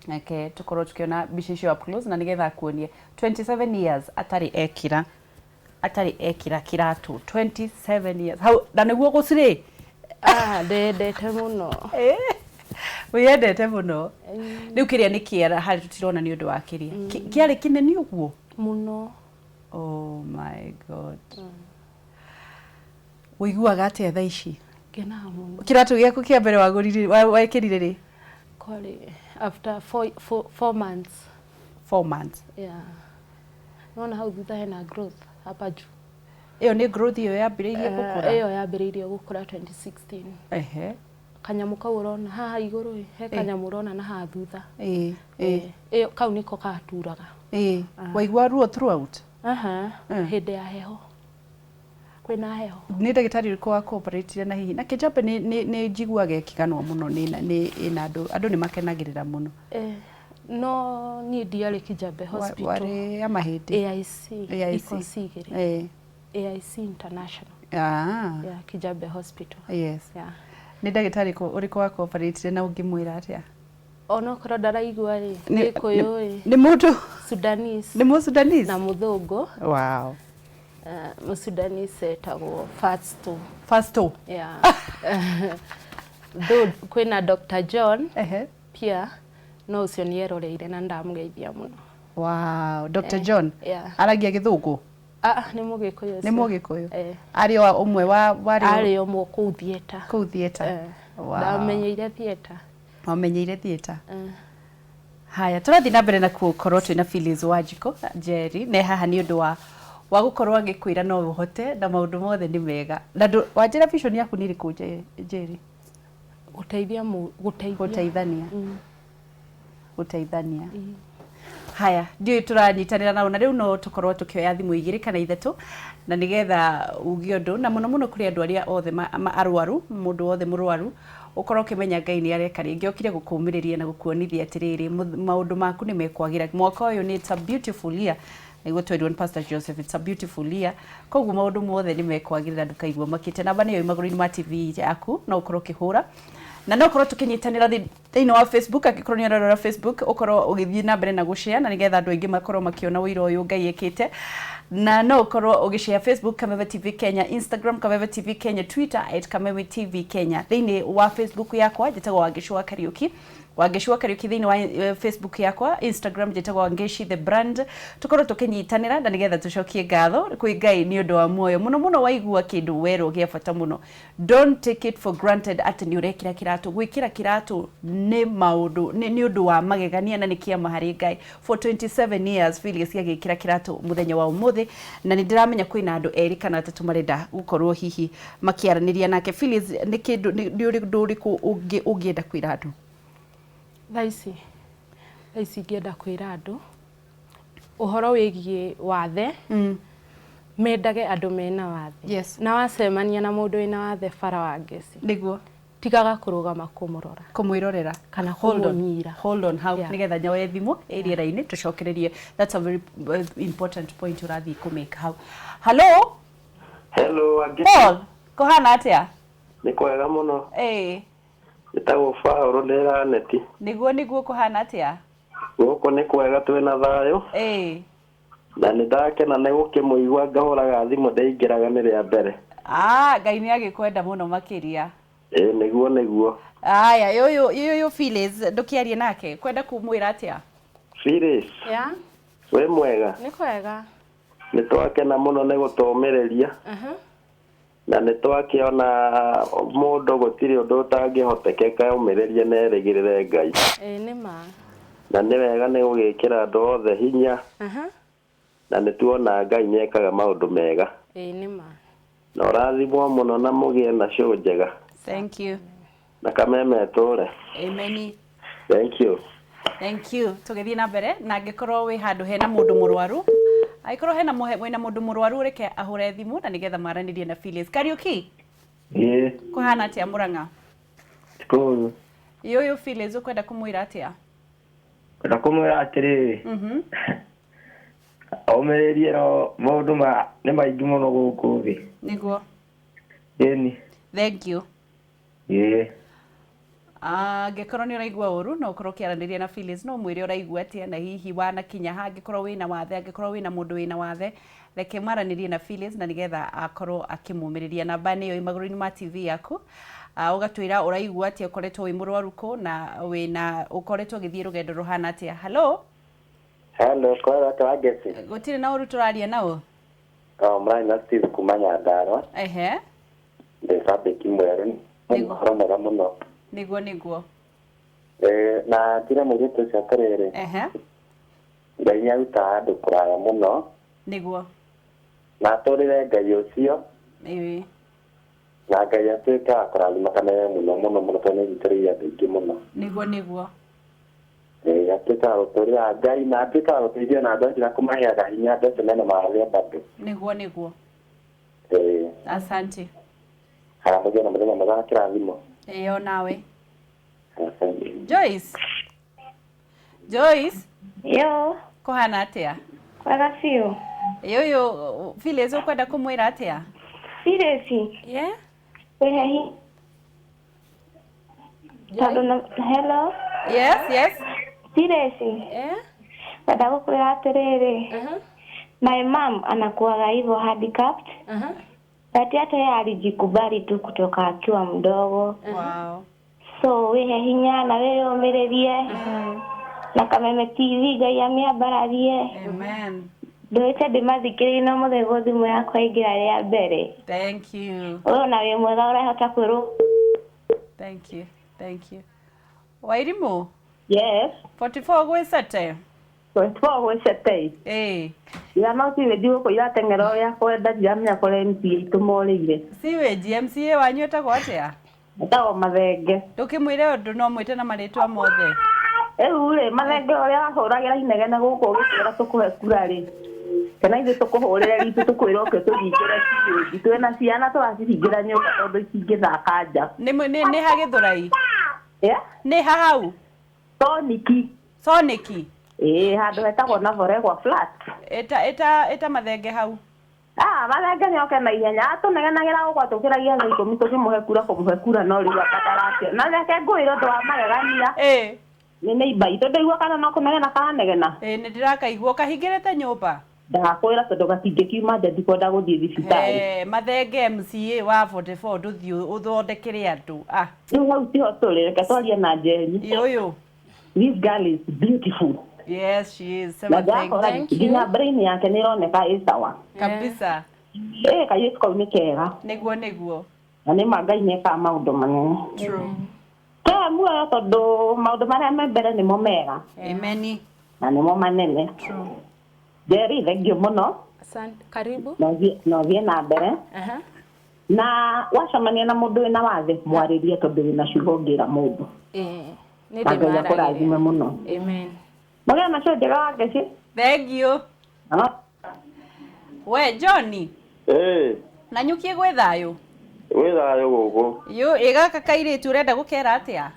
Reke tũkorwo tũkĩona mbica icio up close na nĩgetha akuonie 27 years atarĩ ekĩra kĩratũ 27 years hau na nĩguo gũcirĩ. Ah, ndendete mũno. Wĩyendete mũno. Rĩu kĩrĩa nĩ kĩara harĩ tũtirona nĩ ũndũ wa kĩrĩa kĩarĩ kĩnene ũguo? Mũno. Oh my God, ũiguaga atĩa thaa ici? Ngenaga mũno. Kĩratũ gĩaku kĩa mbere wagũrire wekĩrire rĩ? Kwarĩ after 4 months. 4 months. Yeah. Nona hau thutha hena growth hapa juu. Ĩyo nĩ growth ĩyo yambĩrĩirie gũkũra? Ĩyo yambĩrĩirie gũkũra 2016. Kanyamũ kau ũrona haha igũrũ ĩ, he kanyamũ ũrona na haha thutha. ĩ ĩ Ĩyo kau nĩko gaturaga. Ĩ, waigua ruo throughout? Aha, hĩndĩ ya heho. Kwĩna heho. Nĩ ndagĩtarĩ ũrĩkũ wa cooperate na hihi na Kĩjabe? Nĩ njiguaga ĩkĩganwo mũno nĩ ĩna andũ nĩ makenagĩrĩra mũno. No niĩ ndiarĩ Kijabe Hospital. Warĩ ya mahĩndĩ? AIC. AIC. Iko ci igĩrĩ. AIC International. Yeah, Kijabe Hospital. Yes. Nĩ ndagĩtarĩ ũrĩkũ wa cooperate na ũngĩmwĩra atĩa? Onokorwo ndaraigua rĩ, Gĩkũyũ ĩ. Nĩ mũndũ Sudanese. Nĩ mũ Sudanese? Na mũthũngũ. Wow. Mũsudanese etagwo Fasto. Fasto. Yeah. Though kwĩna Dr. John. Ehe. Pia no ũcio nĩ eroreire na ndamũgeithia mũno. Wow, Dr. John. Yeah. Aragia gĩthũngũ? Ah, nĩ mũgĩkũyũ. Nĩ mũgĩkũyũ. Eh. Arĩ o ũmwe wa warĩ Arĩ ũmwe kũu theatre. Kũu theatre. Eh. Wow. Ndamenyeire theatre. Wamenyeire theatre. Eh. Haya, tũrathiĩ na mbere na gũkorwo twĩna Phyllis Wanjikũ Njeri ne haha nĩ ũndũ wa gũkorwo agĩkwĩra no ũhote na maũndũ mothe nĩ mega. Na wanjĩra vision yaku nĩ ĩrĩkũ Njeri? Gũteithia gũteithia. Gũteithania. Gũteithania. Haya, ndiũĩ tũranyitanĩra nao na rĩu no tũkorwo tũkĩoya thimũ igĩrĩ kana ithatũ na nĩgetha uge ũndũ na mũno mũno kũrĩ andũ arĩa othe arwaru, mũndũ wothe mũrwaru ũkorwo ũkĩmenya Ngai nĩ areka rĩngĩ okire gũkũmĩrĩria na gũkuonithia atĩrĩrĩ maũndũ maku nĩ mekwagĩra. Mwaka ũyũ nĩ it's a beautiful year. Nĩguo twerirwo nĩ Pastor Joseph, it's a beautiful year. Koguo maũndũ mothe nĩ mekwagĩrĩra ndũkaigua makĩte. Namba nĩyo ĩ magũrũ-inĩ ma TV yaku no ũkorwo ũkĩhũra na no ũkorwo tũkĩnyitanĩra thĩinĩ wa Facebook. Angĩkorwo nĩ ũrarora Facebook ũkorwo ũgĩthiĩ na mbere na gũshare na nĩgetha andũ aingĩ makorwo makĩona ũira ũyũ Ngai ekĩte. Na no ũkorwo ũgĩshare Facebook Kameme TV Kenya, Instagram Kameme TV Kenya, Twitter at Kameme TV Kenya. Thĩinĩ wa Facebook yakwa njĩtagwo Wangeci wa Kariũki. Wangeci wa Kariũki thĩinĩ wa Facebook yakwa, Instagram njĩtagwo Wangeci the brand. Tũkorwo tũkĩnyitanĩra na nĩgetha tũcokie ngatho kwĩ Ngai nĩ ũndũ wa muoyo. Mũno mũno waigua kĩndũ werwo gĩa bata mũno. Don't take it for granted atĩ nĩ ũrekĩra kĩratũ. Gwĩkĩra kĩratũ nĩ maũndũ, nĩ ũndũ wa magegania na nĩ kĩama harĩ Ngai. For 27 years Phyllis agĩkĩra kĩratũ mũthenya wa ũmũthĩ na nĩ ndĩramenya kwĩna andũ erĩ kana atatũ marenda gũkorwo hihi makĩaranĩria nake. Phyllis, nĩ kĩndũ nĩ ũndũ ũrĩkũ ũngĩ ũngĩenda kwĩra andũ? Thaa ici ingĩenda kwĩra andũ ũhoro wĩgiĩ wathe. Mendage andũ mena wathe. Yes. Na wacemania na mũndũ wĩna wathe bara wa ngeci. Nĩguo. Tigaga kũrũgama kũmũrora. Kũmwĩrorera. Kana Hold on. kũmũnyira. Hold on hau Yeah. nĩgetha nyoe thimũ ĩ rĩera-inĩ tũcokererie. That's a very important point ũrathiĩ kũmake hau. Hello? Hello, Wangeci. Paul, kũhana atĩa? Nĩ kwega mũno. Ĩĩ. Njĩtagwo Paul ndĩ Raneti. Nĩguo nĩguo kũhana atĩa? Gũkũ nĩ kwega twĩna thayũ. Ĩĩ. Na nĩ ndakena nĩ gũkĩmũigua ngahũraga thimũ ndĩingĩraga nĩ rĩa mbere. Ah, Ngai nĩ agĩkwenda mũno makĩria. Ĩĩ nĩguo nĩguo. Aya, ũyũ Phyllis ndũkĩarie nake. Kwenda kũmwĩra atĩa? Phyllis. Yeah. Wĩ mwega? Nĩ kwega. Nĩ twakena mũno nĩ gũtũmĩrĩria. Na nĩ twakĩona mũndũ gũtirĩ ũndũ ũtangĩhotekeka ũmĩrĩrie na erĩgĩrĩre Ngai. Ĩĩ nĩ ma. Na nĩ wega nĩ gũgĩkĩra andũ othe hinya. Na nĩ tuona Ngai nĩ ekaga maũndũ mega. Ĩĩ nĩ ma. Na ũrathimwo mũno na mũgĩe na show njega. Thank you. Na Kameme ĩtũre. Amen. Thank you. Thank you. Tũgĩthiĩ na mbere na angĩkorwo wĩ handũ hena mũndũ mũrwaru, angĩkorwo hena wĩna mũndũ mũrwaru reke ahũre thimũ na nĩgetha maranĩrie na Phyllis. Kariũki? Ĩĩ. Kũhana atĩa Mũrang'a? Kũũru. Ĩ ũyũ Phyllis ũkwenda kũmwĩra atĩa? Kwenda kũmwĩra atĩrĩrĩ. Omĩrĩrie no maũndũ nĩ maingĩ mũno gũkũ thĩ. Nĩguo. Ĩni. Thank you. Ĩĩ. Angĩkorwo nĩ ũraigua ũru no ũkorwo ũkĩaranĩria na Phyllis no ũmwĩre ũraigua atĩa na hihi wanakinya ha, angĩkorwo wĩna wathe, angĩkorwo wĩna mũndũ wĩna wathe, reke maranĩrie na Phyllis na nĩgetha akorwo akĩmũmĩrĩria. Namba nĩyo ĩ magũrũ-inĩ ma TV yaku. Ũgatwĩra ũraigua atĩa, ũkoretwo wĩ mũrwaru kũ na wĩna ũkoretwo ũgĩthiĩ rũgendo rũhana atĩa. Hello? Hello, kwega atĩa Wangeci? Gũtirĩ na ũru tũraria nao? Oh, mũrarĩ na Steve kuma Nyandarũa. Ehe. Ndĩ cambĩki mwerũ. Nĩ ũhoro mwega mũno. Nĩguo nĩguo. Na njĩre mũirĩtu ũcio atĩrĩrĩ. Ehe. Ngai nĩ arutaga andũ kũraya mũno. Nĩguo. Na atũrĩre Ngai ũcio. Ĩĩ. Na Ngai atuĩke wa kũrathima Kameme mũno mũno mũno tondũ nĩ anyitĩrĩire andũ aingĩ mũno. Nĩguo nĩguo. Ĩĩ atuĩke wa gũtũrĩra Ngai na atuĩke wa gũteithia na andũ acio na kũmaheaga hinya andũ acio mena mawathe bado. Nĩguo nĩguo. Ĩĩ. Asante. Haya, mũgĩe na mũthenya mwega wa kĩrathimo. Ĩĩ onawe. Joyce. Joyce. Yo. Kũhana atĩa? Kwega biũ. Ĩ ũyũ Phyllis ũkwenda kũmwĩra atĩa? Phyllis. Yeah. Wĩhe hi. Tondũ hello. Yes, yes. Siresi. Eh? Wenda gũkwĩra atĩrĩrĩ. My mom anakuaga hivyo handicapped. But hata yeye alijikubali tu kutoka akiwa mdogo. Wow. So wĩhe hinya na wĩyũmĩrĩrie. Na Kameme TV Ngai amĩambararie. Amen. Ndũĩte ndĩmathikĩrĩrie no mũthenya thimũ yakwa ĩingĩra rĩa mbere. Thank you. Ũyũ na wĩ mwega ũrahota kwĩrwo. Thank you. Thank you. Wairimu? Yes. 44 gwĩcete? 44 gwĩcete. Ĩĩ. Ira no siweji gũkũ irateng'era ũrĩa kwenda ndiramenya kũrĩa MCA itũ morĩire. Siweji MCA wanyu etagwo atĩa? Etagwo Mathenge. Ndũkĩmwĩre ũndũ no mwĩte na marĩtwa mothe. Rĩu rĩ Mathenge ũrĩa wahũragĩra inegene gũkũ ũgĩtwĩra tũkũhe kura rĩ kana ithuĩ tũkũhũrĩre ritũ tũkwĩra ũke tũhingĩre siweji twĩna ciana tũracihingĩra nyũmba tondũ itingĩthaka nja. Nĩ ha Gĩthũrai? Yeah? Nĩ ha hau? Soniki. Soniki? Ĩĩ handũ hetagwo Navoregwa flat. Ĩta ĩta ĩta Mathenge hau. Ah, Mathenge nĩ oke na ihenya atũnegenagĩra gũkũ atũkĩragia thaa ikũmi tũkĩmũhe kura kũmũhe kura no rĩu akatarake na reke ngwĩre ũndũ wa magegania. Ĩĩ. Nĩ neighbor itũ ndaigua kana no kũnegena karanegena. Ĩĩ nĩ ndĩrakaigua kahingĩrĩte nyũmba. Ndakwĩra tondũ gatingĩkiuma nja ndikwenda gũthiĩ thibitarĩ. Mathenge MCA wa 44 ndũthiĩ ũthondekere andũ. Ah. Rĩu hau tiho tũrĩ reke twarie na Njeri. Ũyũ. This girl is beautiful. Yes, she is. Na Sema ndakora thank you. nginya brain yake nĩ ĩroneka ĩ sawa. Kabisa. Ĩĩ kairĩtu kau nĩ kega. Nĩguo nĩguo. Na nĩ ma Ngai nĩ ekaga maũndũ manene. True. Kea muoyo tondũ maũndũ marĩa me mbere nĩmo mega. Ameni. Na nĩmo manene. True. Njeri thengiũ mũno. Asante. Karibu. Na ũthiĩ na mbere. Aha. Na wacemania na mũndũ wĩna wathe mwarĩrie tondũ wĩna ciugo ũngĩra mũndũ. Ĩĩ. Nĩ Na Ngai akũrathime mũno. Amen. Mũgĩe na show njega wa Ngeci. Thank you. We Johnny. Ĩĩ. Na nyukie gwĩ thayũ. Gwĩ thayũ gũkũ. Yũ ĩ gaka kairĩtu ũrenda gũkera atĩa?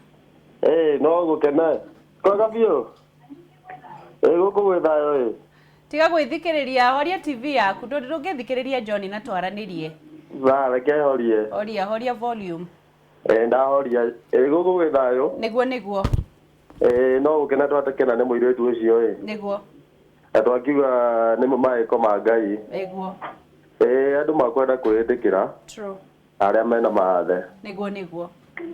Ĩĩ no gũkena. Kwega biũ. Ĩĩ gũkũ gwĩ thayũ ĩ. Tiga gwĩthikĩrĩria horia TV yaku ndũngĩthikĩrĩria Johnny na twaranĩrie. Thaa reke horie. Horia horia volume. Ĩĩ ndahoria. Ĩĩ gũkũ gwĩ thayũ. Nĩguo nĩguo. Ĩĩ no gũkena twatekena nĩ mũirĩtu ũcio ĩ. Nĩguo. Na twakiuga nĩ maĩko ma Ngai. Nĩguo. Ĩĩ andũ makwenda kwĩĩtĩkĩra. True. Arĩa mena mathe. Nĩguo nĩguo.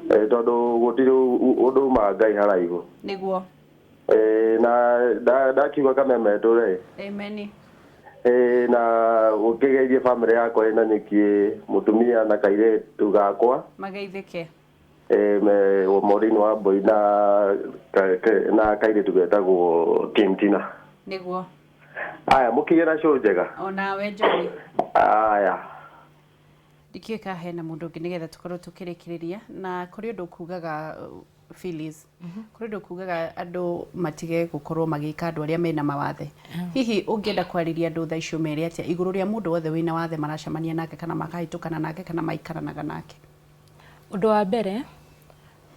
Ĩĩ tondũ gũtirĩ ũndũ uma Ngai haraihu. Nĩguo. Ĩĩ na ndakiuga Kameme tũrĩ. Ameni. Ĩĩ na ũkĩgeithie bamĩrĩ yakwa ĩna nyuki mũtumia na kairĩtu gakwa. Mageithĩke. Ĩĩ me Maureen wa Mbui na kairĩtu getagwo Kim Tina. Nĩguo. Aya mũkĩgĩe na show njega. Onawe Johnny. Aya. Ndikĩũĩ kana hena mũndũ ũngĩ nĩgetha tũkorwo tũkĩrĩkĩrĩria na kũrĩ ũndũ kugaga Phyllis kũrĩ ũndũ kugaga andũ matige gũkorwo magĩka andũ arĩa mena mawathe. Hihi ũngĩenda kwarĩria andũ thaa icio mere atĩa igũrũ rĩa mũndũ wothe wĩna wathe maracemania nake kana makahĩtũkana nake kana maikaranaga nake? Ũndũ wa mbere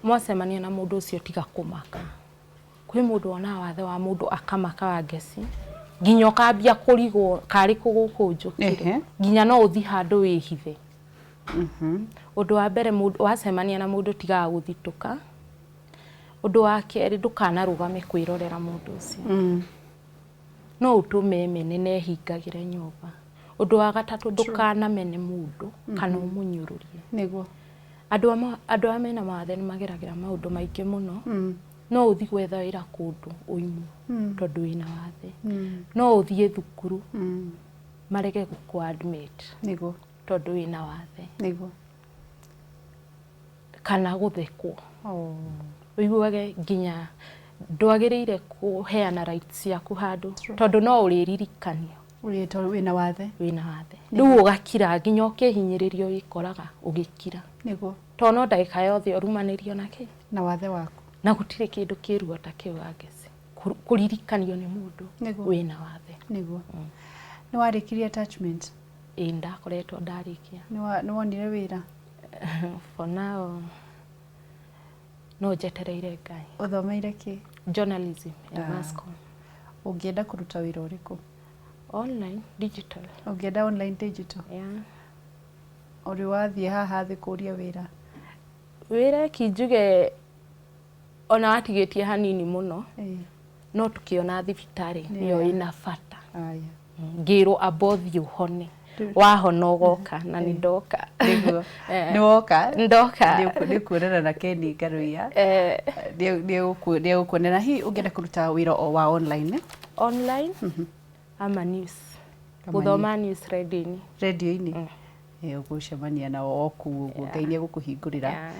mwacemania na mũndũ ũcio tiga kũmaka. Kwĩ mũndũ wonaga wathe wa mũndũ akamaka wa ngeci nginya ũkambia kũrigwo karĩ kũ gũkũ njũkire nginya no ũthiĩ handũ wĩhithe. Ũndũ wa mbere wacemania na mũndũ tigaga gũthitũka. Ũndũ wa kerĩ ndũkanarũgame kwĩrorera mũndũ ũcio. No ũtũme mene na ehingagĩre nyũmba. Ũndũ wa gatatũ ndũkanamene mũndũ kana ũmũnyũrũrie. Nĩguo. Andũ arĩa mena mawathe nĩ mageragĩra maũndũ maingĩ mũno. No ũthiĩ gwetha wĩra kũndũ ũimwo tondũ wĩna wathe. No ũthiĩ thukuru marege gũkũ admit. Nĩguo. Tondũ wĩna wathe. Nĩguo. Kana gũthekwo. Ũiguage nginya ndwagĩrĩire kũheana rights ciaku handũ tondũ no ũrĩririkanio wĩna wathe. Wĩna wathe. Rĩu ũgakira nginya ũkĩhinyĩrĩrio wĩkoraga ũgĩkira. Nĩguo. Tondũ no ndagĩka yothe ũrumanĩrio na kĩ? Na wathe waku. Na gũtirĩ kĩndũ kĩruo ta kĩu Wangeci. Kũririkanio nĩ mũndũ wĩna wathe. Nĩguo. Nĩ warĩkirie attachment? Ĩĩ ndakoretwo ndarĩkia. Nĩ wonire wĩra? For now no njetereire Ngai. Ũthomeire kĩ? Journalism and mass com. Ũngĩenda kũruta wĩra ũrĩkũ? Online digital. Ũngĩenda online digital? Yeah. Ũrĩ wathiĩ haha thĩ kũria wĩra? Wĩra ki njuge Ona watigĩtie hanini mũno, no tũkĩona thibitarĩ nĩyo ĩna bata. Ngĩrwo amba ũthiĩ ũhone, wahona ũgoka, na nĩ ndoka. Nĩguo. Nĩ woka. Ndoka. Nĩ kuonana na Ken Ngaruiya. Nĩ egũkuonera. Hihi ũngĩenda kũruta wĩra o wa online? Online ama news, gũthoma news radio-inĩ. Radio-inĩ. Ũgũcemania nao o kũu ũguo. Ngai nĩ egũkũhingũrĩra.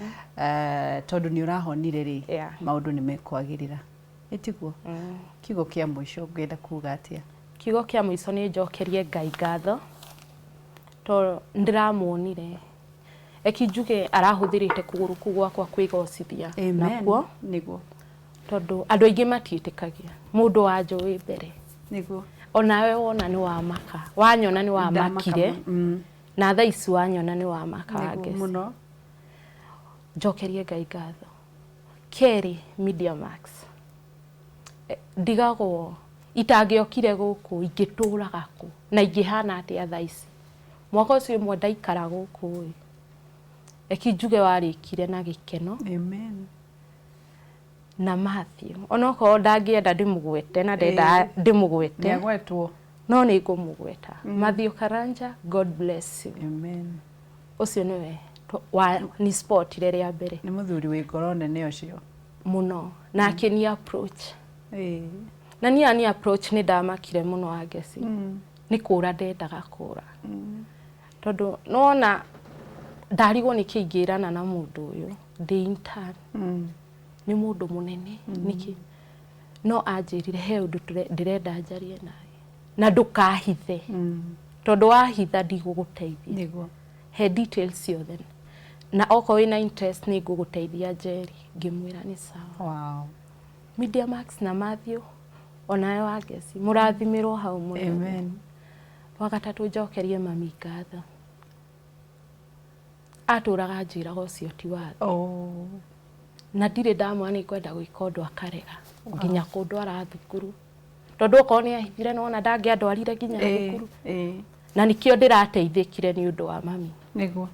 Tondũ nĩ ũrahonire rĩ, maũndũ nĩ mekwagĩrĩra. Ĩtiguo? Kiugo kĩa mũico ũngĩenda kuga atĩa? Kiugo kĩa mũico nĩ njokerie Ngai ngatho tondũ ndĩramuonire. Eki njuge arahũthĩrĩte kũgũrũ kũu gwakwa kwĩgocithia nakuo. Nĩguo. Tondũ andũ aingĩ matiĩtĩkagia mũndũ wanjũĩ mbere. Nĩguo. Onawe wona nĩ wamaka, wanyona nĩ wamakire, na thaa ici wanyona nĩ wamaka. Wangeci. Mũno. Njokerie Ngai ngatho. Kerĩ, Media Max, ndigagwo itangĩokire gũkũ ingĩtũraga kũ na ingĩhana atĩa thaa ici? Mwaka ũcio ũmwe ndaikara gũkũ ĩ, eki njuge warĩkire na gĩkeno. Amen. Na Matthew, onokorwo ndangĩenda ndĩmũgwete na ndenda ndĩmũgwete, Nĩagwetwo. No nĩ ngũmũgweta. Matthew Karanja, God bless you. Amen. Ũcio nĩwe wa ni spotire rĩa mbere. Nĩ mũthuri wĩ ngoro nene ũcio. Mũno. Na akĩni approach. Na niĩ ani approach nĩ ndamakire mũno, Wangeci. Nĩ kũra ndendaga kũra. Tondũ nĩwona ndarigwo nĩkĩ ingĩrana na mũndũ ũyũ ndĩ intern. Nĩ mũndũ mũnene nĩkĩ? No anjĩrire he ũndũ ndĩrenda njarie nawe na ndũkahithe, tondũ wahitha ndigũgũteithia. Nĩguo. He details ciothe, na okorwo wĩna interest nĩ ngũgũteithia, Njeri. Ngĩmwĩra nĩ sawa. Media Max na Matthew, onawe Wangeci, mũrathimĩrwo hau mũrĩ. Amen. Wa gatatũ, njokerie mami ngatho. Atũraga anjĩraga ũcio ti watho. Na ndirĩ ndamwĩra nĩ ngwenda gwĩka ũndũ akarega, nginya kũndwara thukuru, tondũ okorwo nĩ ahithire nona ndangĩandwarire nginya thukuru. Na nĩkĩo ndĩrateithĩkire nĩ ũndũ wa mami. Nĩguo.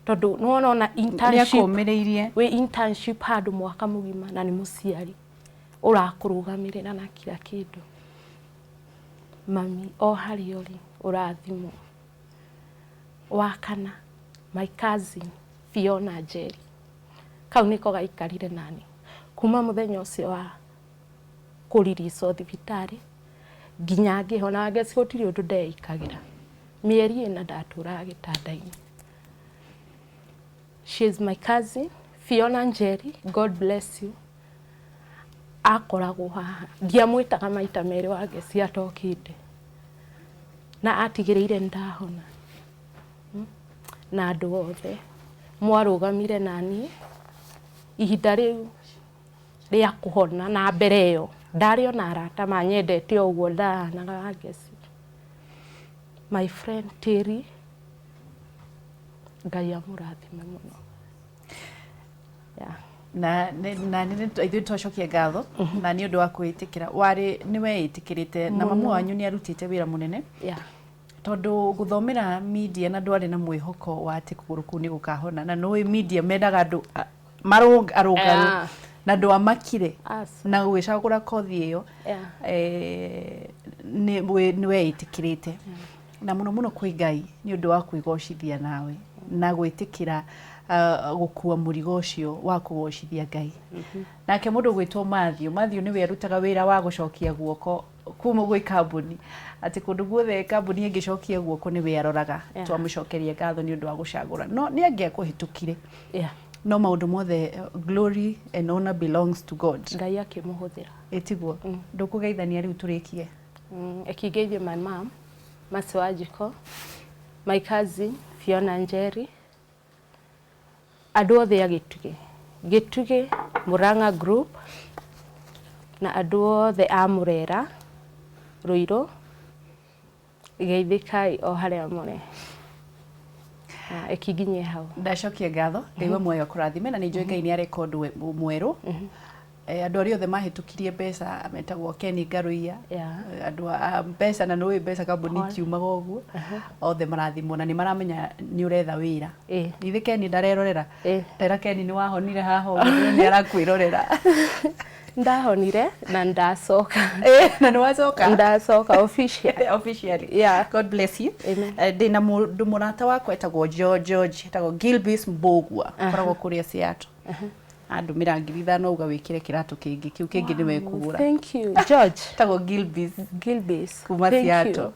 Tondũ nĩwona ona internship, Nĩakũmĩrĩirie. Wĩ internship handũ mwaka mũgima na nĩ mũciari ũrakũrũgamĩrĩra na kila kĩndũ. Mami, o harĩa ũrĩ, ũrathimwo. Wa kana, my cousin Fiona Njeri, kau nĩko gaikarire nani kuma mũthenya ũcio wa kũriricwo thibitarĩ nginya ngĩhona. Wangeci, gũtirĩ ũndũ ndeikagĩra. Mĩeri 4 ndatũraga gĩtanda-inĩ. She is my cousin Fiona Njeri, God bless you. Akoragwo haha, ndiamwĩtaga maita merĩ, Wangeci, atokĩte na atigĩrĩire nĩ ndahona. Na andũ othe mwarũgamire naniĩ ihinda rĩu rĩa kũhona, na mbere ĩyo ndarĩ ona arata manyendete o ũguo ndahanaga, Wangeci. My friend Terry, Ngai amũrathime mũno. Yeah. Na nĩ ithuĩ twacokia ngatho na nĩ ũndũ wa kwĩĩtĩkĩra warĩ nĩ weĩtĩkĩrĩte na mamu wanyu nĩ arutĩte wĩra mũnene, tondũ gũthomera media na ndwarĩ na mwĩhoko wa atĩ kũgũrũ kũu nĩ gũkahona, na nĩũĩ media mendaga andũ arũngarũ, na ndwamakire na gũgĩcagũra kothi ĩyo. Nĩ weĩtĩkĩrĩte na mũno mũno kwĩ Ngai nĩ ũndũ wa kwĩgocithia nawe na gwĩtĩkĩra gũkua mũrigo ũcio wa kũgocithia Ngai. Nake mũndũ ũgwĩtwo Matthew, Matthew nĩwe arutaga wĩra wa gũcokia guoko kuma gwĩ kambuni, atĩ kũndũ guothe kambuni ĩngĩcokia guoko nĩwe aroraga. Twamũcokeria ngatho nĩ ũndũ wa gũcagũra, no nĩ angĩakũhĩtũkire, no maũndũ mothe, glory and honor belongs to God. Ngai akĩmũhũthĩra. Ĩtiguo ndũkũgeithania rĩu tũrĩkie? Ĩkĩngeithie my mom Mercy Wanjiko, my cousin Fiona Njeri, andũ othe a Gĩtugĩ, Gĩtugĩ Murang'a Group, na andũ othe a Mũrera Rũirũ, geithĩkai o harĩa mũrĩ. Na ĩkinginyie hau. Ndacokia ngatho. Ngai wa muoyo akũrathime, na nĩ njũĩ Ngai nĩ areka ũndũ mwerũ. Andũ arĩa othe mahĩtũkirie mbeca metagwo Ken Ngaruiya. Yeah. Andũ a mbeca na nĩũĩ mbeca kambuni All. itiumaga ũguo, othe marathimwo na nĩ maramenya nĩ ũretha wĩra. Ĩĩ. Githĩ Ken ndarerorera? Ĩĩ. Ndera Ken nĩ wahonire haha ũguo nĩ arakwĩrorera. Ndahonire na ndacoka. Na nĩ wacoka? Ndacoka officially. Officially. Yeah. God bless you. Amen. Ndĩna mũndũ mũrata wakwa etagwo George, etagwo Gilbis Mbũgua, akoragwo kũrĩa Seattle. Andũmĩra 5,000 auga wĩkĩre kĩratũ kĩngĩ, kĩu kĩngĩ nĩwe ekũgũra. Thank you George. Etagwo Gilbis. Gilbis. Kuma Thank you. Seattle.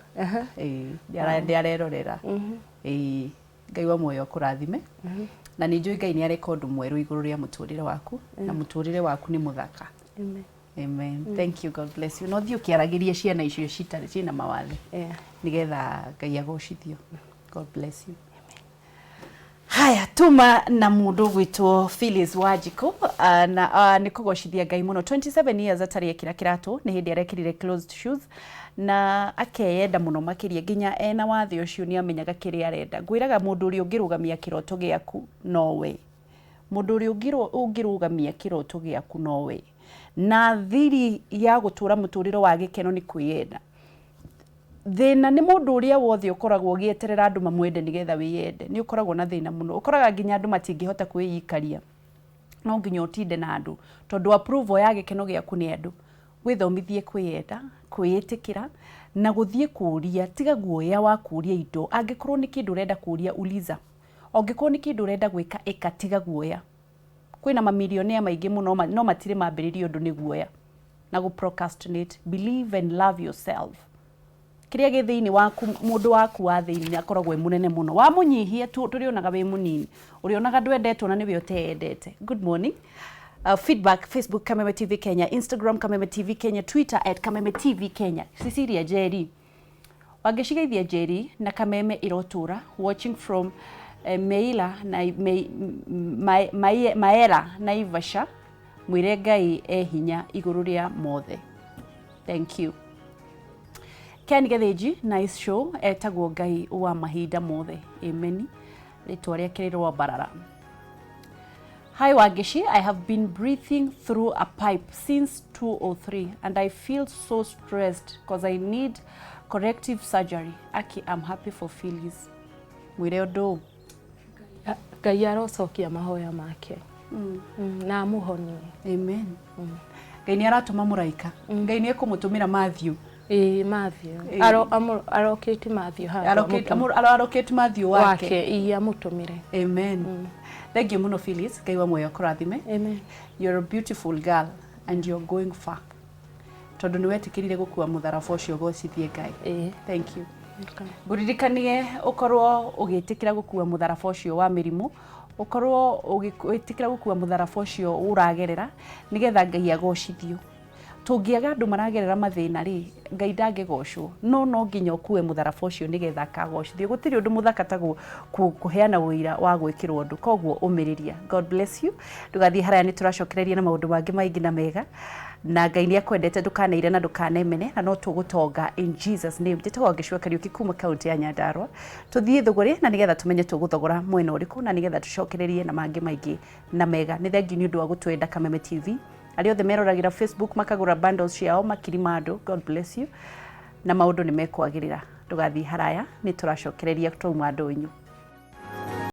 Ĩĩ, nĩ arerorera. Ĩĩ, Ngai wa muoyo akũrathime. Na nĩ njũĩ Ngai nĩ areka ũndũ mwerũ igũrũ rĩa mũtũrĩre waku, na mũtũrĩre waku nĩ mũthaka. Amen. Amen. Thank you. God bless you. No thiĩ ũkĩaragĩria ciana icio citarĩ ciĩna mawathe. Yeah. Nĩgetha Ngai agocithio. God bless you. Haya, tuma na mundu gwitwo Phyllis Wanjiku na nĩ kũgocithia Ngai mũno. 27 years atarĩ ekĩra kĩratũ, nĩ hĩndĩ arekĩrire closed shoes na akeyenda mũno makĩria, nginya ena wathe ũcio nĩ amenyaga kĩrĩa arenda. Ngwĩraga mũndũ ũrĩa ũngĩrũgamia kĩroto gĩaku nowe, mũndũ ũrĩa ũngĩrũgamia kĩroto gĩaku nowe, na thiri ya gũtũra mũtũrĩre wa gĩkeno nĩ kwĩyenda. Thĩna nĩ mũndũ ũrĩa wothe ũkoragwo ũgĩeterera andũ mamwende nĩgetha wĩyende, nĩ ũkoragwo na thĩna mũno. Ũkoraga nginya andũ matingĩhota kwĩikaria, no nginya ũtinde na andũ, tondũ approval ya gĩkeno gĩaku nĩ andũ. Wĩthomithie kwĩyenda, kwĩĩtĩkĩra na gũthiĩ kũũria. Tiga guoya wa kũũria indo. Angĩkorwo nĩ kĩndũ ũrenda kũũria, uliza. Angĩkorwo nĩ kĩndũ ũrenda gwĩka, ĩka, tiga guoya. Kwĩna mamilionea maingĩ mũno no matirĩ mambĩrĩria ũndũ nĩ guoya na gũ procrastinate. Believe and love yourself. Kĩrĩa gĩ thĩinĩ waku, mũndũ waku wa thĩinĩ akoragwo e mũnene mũno. Wamũnyihia tũrĩonaga wĩ mũnini, ũrĩonaga ndwendetwo na nĩwe ũteyendete. Good morning. Feedback, Facebook Kameme TV Kenya, Instagram Kameme TV Kenya, Twitter at Kameme TV Kenya. Cecilia Njeri, Wangĩcigeithia Njeri na Kameme irotũra, watching from Meila na Maera Naivasha, mwĩre Ngai e hinya igũrũ rĩa mothe. Thank you. Ken Gethĩnji, nice show, etagwo Ngai wa mahinda mothe. Amen. Rĩtwa rĩake rĩrwambarara. Hi Wangeshi, I have been breathing through a pipe since 2003 and I feel so stressed because I need corrective surgery. Aki, I'm happy for Phyllis. Mwĩre ũndũ. Ngai arocokia mahoya make na amũhonie. Amen. Ngai nĩ aratũma mũraika. Ngai nĩ ekũmũtũmĩra Matthew. Ĩĩ, Matthew. Ĩĩ. Arokĩte Matthew handũ Arokĩte Matthew wake. Wake, ĩĩ, amũtũmĩre. Amen. Thank you mũno Phyllis. Ngai wa muoyo akũrathime. Amen. You're a beautiful girl and you're going far. Tondũ nĩ wetĩkĩrire gũkua mũtharaba ũcio ũgocithie Ngai. Ĩĩ. Thank you. Ngũririkanie ũkorwo ũgĩtĩkĩra gũkua mũtharaba ũcio wa mĩrimũ, ũkorwo ũgĩtĩkĩra gũkua mũtharaba ũcio ũragerera nĩgetha Ngai agocithio. Tũngĩaga andũ maragerera mathĩna rĩ, Ngai ndangĩgocwo, no no nginya ũkue mũtharaba ũcio nĩgetha akagocithio. Gũtirĩ ũndũ mũthaka ta kũheana ũira wa gwĩkĩrwo ũndũ, koguo ũmĩrĩria. God bless you. Ndũgathiĩ haraya, nĩ tũracokereria na maũndũ mangĩ maingĩ na mega, na Ngai nĩ akwendete. Ndũkaneire na ndũkanemene, na no tũgũtonga in Jesus name. Njĩtagwo Ngĩcua Kariũki kuma kaunti ya Nyandarua. Tũthiĩ thũgũrĩ na nĩgetha tũmenye tũgũthogora mwena ũrĩkũ, na nĩgetha tũcokererie na mangĩ maingĩ na mega. Nĩ thengiũ nĩ ũndũ wa gũtwenda Kameme TV. Arĩa othe meroragĩra Facebook makagũra bundles ciao makiri ma andũ, God bless you, na maũndũ nĩ mekwagĩrĩra. Ndũgathiĩ haraya, nĩ tũracokereria twauma ndũnyũ.